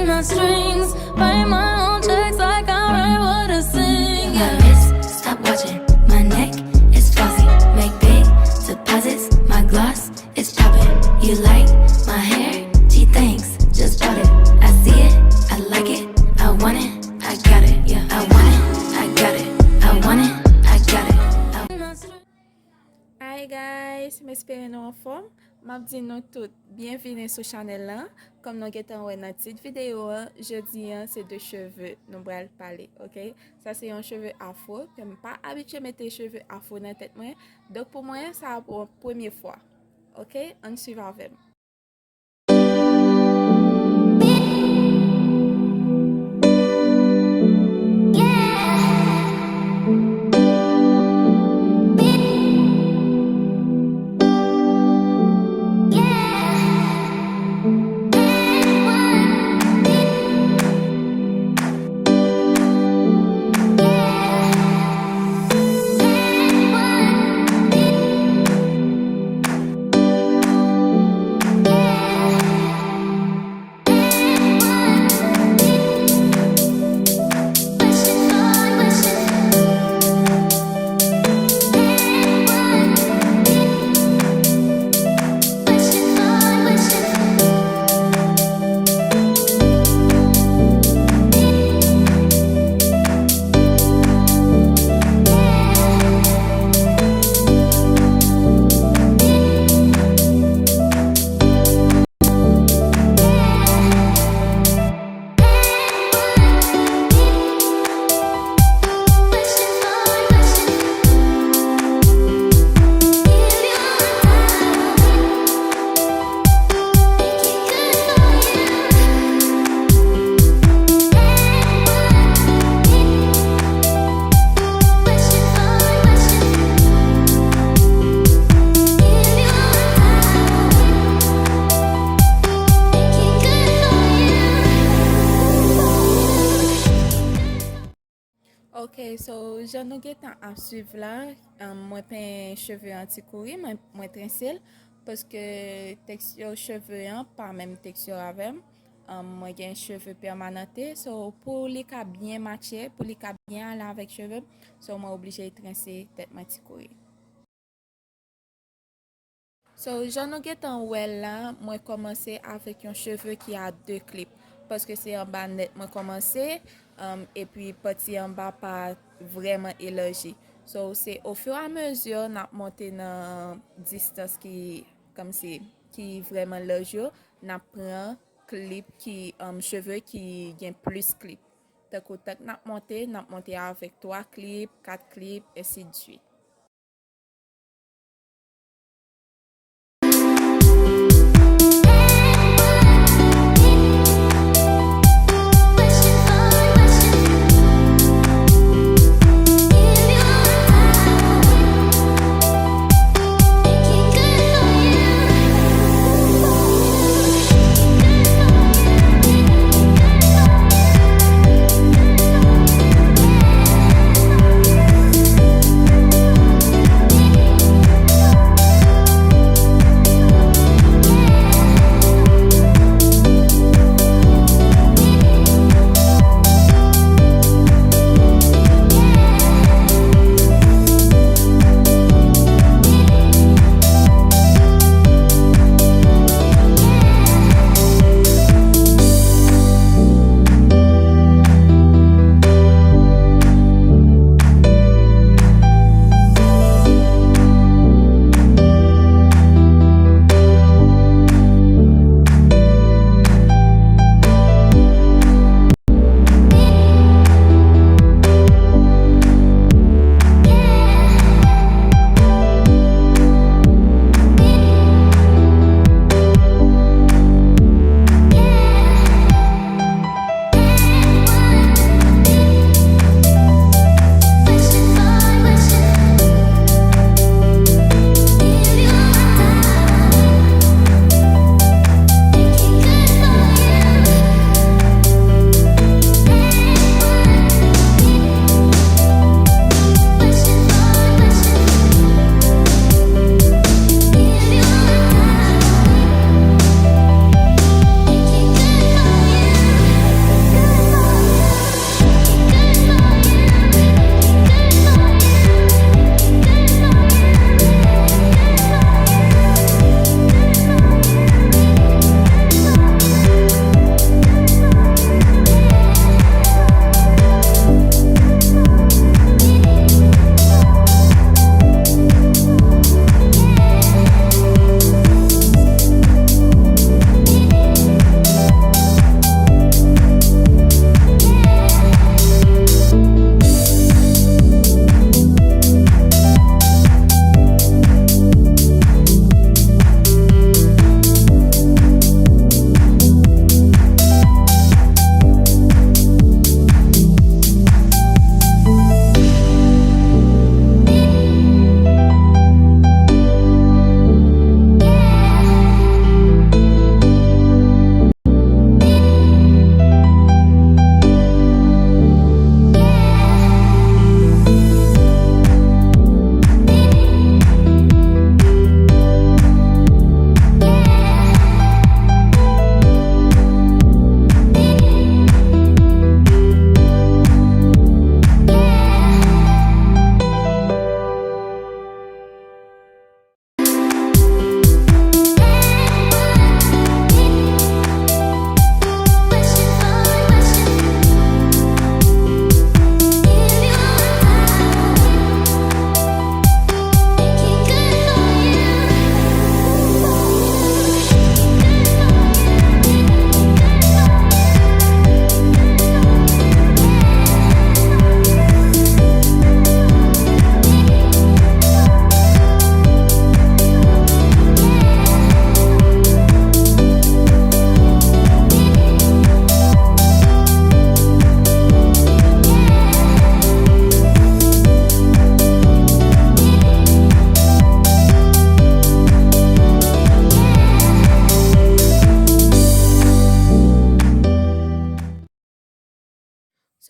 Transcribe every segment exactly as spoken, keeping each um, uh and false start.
My strings, write my own checks like I write what I sing. Yeah. My wrist, stop watching. My neck is flossy. Make big deposits. My gloss is popping. You like my hair? Gee, thanks. Just bought it. I see it. I like it. I want it. I got it. Yeah. I want it. I got it. I want it. I got it. I Hi guys, m espere nou anfòm. M ap di nou tout byenvini sou chanèl lan. Kòm nou gentan wè nan tit videyo an, jodi an se de cheve nou pral pale, oke? Sa se yon cheve afro, ke m pa abitye mete cheve afro nan tèt mwen. Donk pou mwen, sa ap yon premye fwa, oke? Ann swiv avè m. Ok, so jan nou gentan ap swiv la, um, mwen penyen cheve an ti kouri, mwen, mwen trense l, paske tekstir cheve an pa menm tekstir avè m. Um, mwen gen cheve pèmanante, so pou li ka byen matche, pou li ka byen ale avèk cheve m, so mwen oblije trense tèt mwen ti kouri. So, jan nou gentan wè l la, mwen kòmanse avèk yon cheve ki a de klip, paske se anba nèt mwen kòmanse, um, epi pati anba pa vrèman elaji. So, se ofiramezi n ap monte nan distans ki, kòmsi, ki vrèman laj yo, n ap pran klip ki, um, cheve ki gen plis klip. Tankou, tank n ap monte, n ap monte avèk twa klip, kat klip, ensi de suite.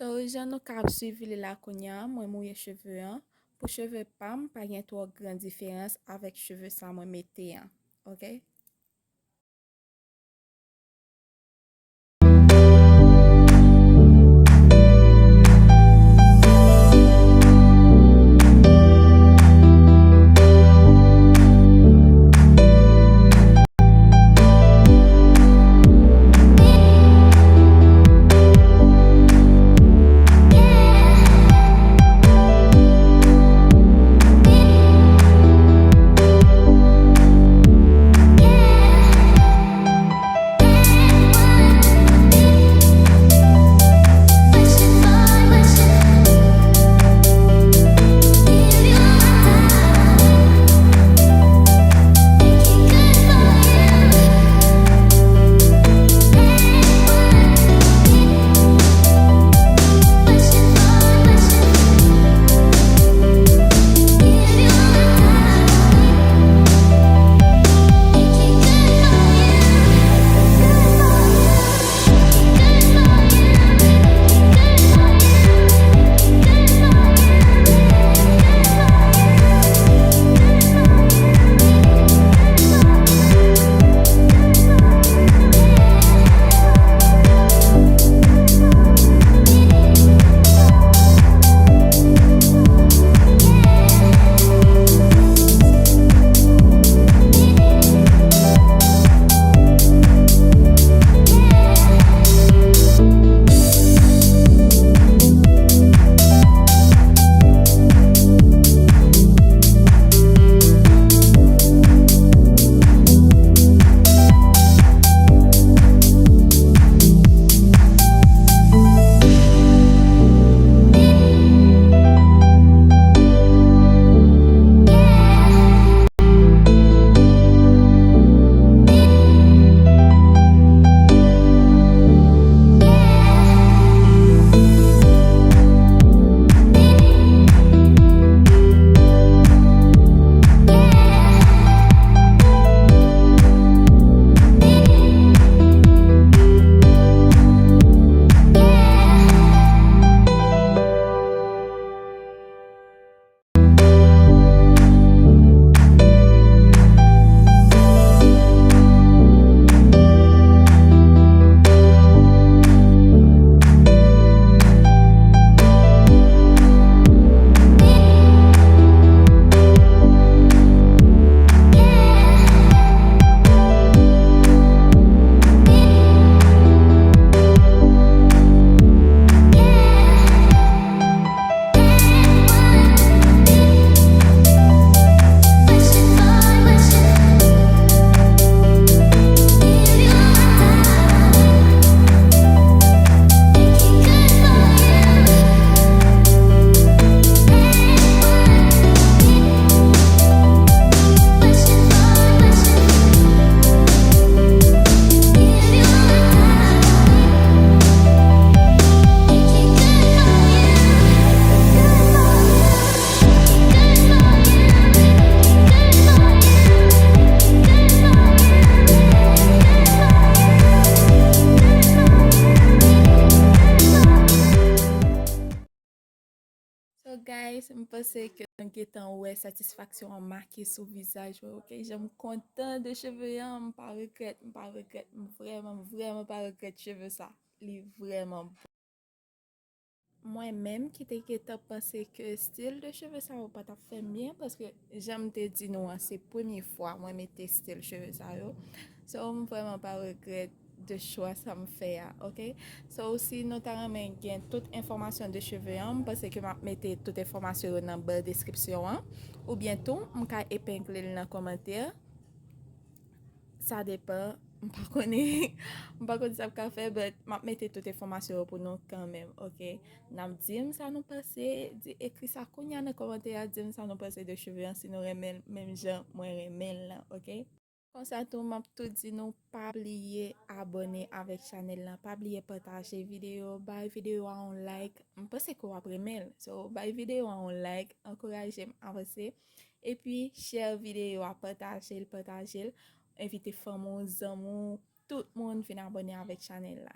So, jan nou ka ap swiv li la kounye a, mwen mouye cheve an. Pou cheve pa m, pa gen twò gran diferans avèk cheve sa mwen mete an. Oke? So guys, m panse ke nou gentan wè satisfaksyon an make sou vizaj mwen, oke? Jan m kontan de cheve an, m pa regrèt, m pa regrèt, m vrèman, m vrèman pa regrèt cheve sa. Li vrèman bon. Mwen menm ki te gentan panse ke stil de cheve sa yo pa t ap fè m byen, paske jan m te di nou an, se premye fwa mwen mete stil cheve sa yo. So, m vrèman pa regrèt de chwa sa m fè a, oke? So, si nou ta renmen gen tout enfòmasyon de cheve an, m panse ke m ap mete tout enfòmasyon yo nan ba deskripsyon an, oubyen tou, m ka epengle l nan kòmantè. Sa depan, m pa konnen, m pa konn sa m ka fè, but m ap mete tout enfòmasyon yo pou nou kanmenm, oke? N ap di m sa nou panse, di, ekri sa kounye a nan kòmantè a, di m sa nou panse de cheve an, si nou renmen l menm jan mwen renmen l lan, oke? Konsa tou, m ap tou di nou pa bliye abòne avèk chanèl lan, pa bliye pataje videyo, bay videyo a yon like. M panse ke w ap renmen l. So, bay videyo a yon like, ankouraje m avanse. Epi, share videyo a, pataje l, pataje l. Envite fanmi w, zanmi w, tout moun vin abòne avèk chanèl la.